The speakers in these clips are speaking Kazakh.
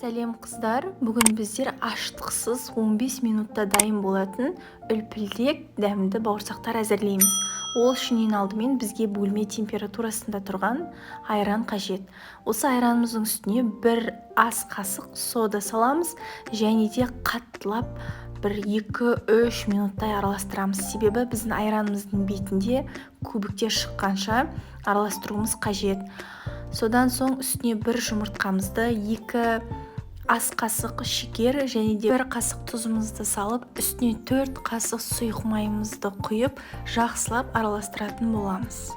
Сәлем, қыздар! Бүгін біздер ашытқысыз 15 минутта дайын болатын үлпілдек дәмді бауырсақтар әзірлейміз. Ол үшін ең алдымен бізге бөлме температурасында тұрған айран қажет. Осы айранымыздың үстіне бір ас қасық сода саламыз және де қаттылап бір 2-3 минуттай араластырамыз. Себебі біздің айранымыздың бетінде көбіктер шыққанша араластыруымыз қажет. Содан соң үстіне бір жұмыртқамызды, 2 ас қасық шекер және де 1 қасық тұзымызды салып, үстіне 4 қасық сұйық майымызды құйып, жақсылап араластыратын боламыз.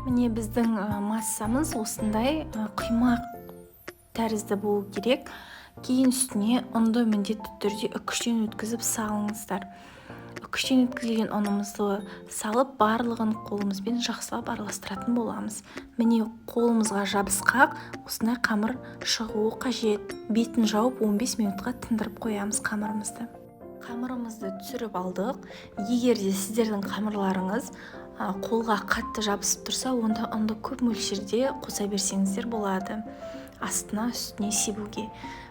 Міне, біздің массамыз осындай құймақ тәрізді болу керек. Кейін үстіне ұнды міндетті түрде үкіштен өткізіп салыңыздар. Үкіштен өткізілген ұнымызды салып, барлығын қолымызбен жақсылап араластыратын боламыз. Міне, қолымызға жабысқақ осындай қамыр шығуы қажет. Бетін жауып 15 минутқа тындырып қоямыз қамырымызды. Қамырымызды түсіріп алдық. Егер де сіздердің қамырларыңыз қолға қатты жабысып тұрса, онда ұнды көп мөлшерде қоса берсеңіздер болады. Астына, үстіне себуге.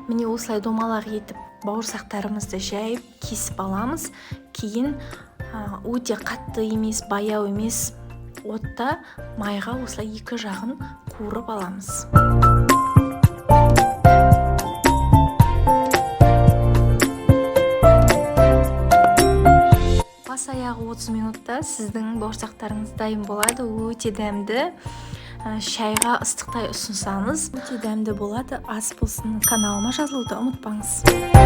Міне, осылай домалақ етіп бауырсақтарымызды жайып кесіп аламыз. Кейін өте қатты емес, баяу емес отта майға осылай екі жағын қуырып аламыз. Бас аяғы 30 минутта сіздің бауырсақтарыңыз дайын болады. Өте дәмді. Шайға ыстықтай ұсынсаңыз, өте дәмді болады. Ас болсын. Каналыма жазылуды ұмытпаңыз.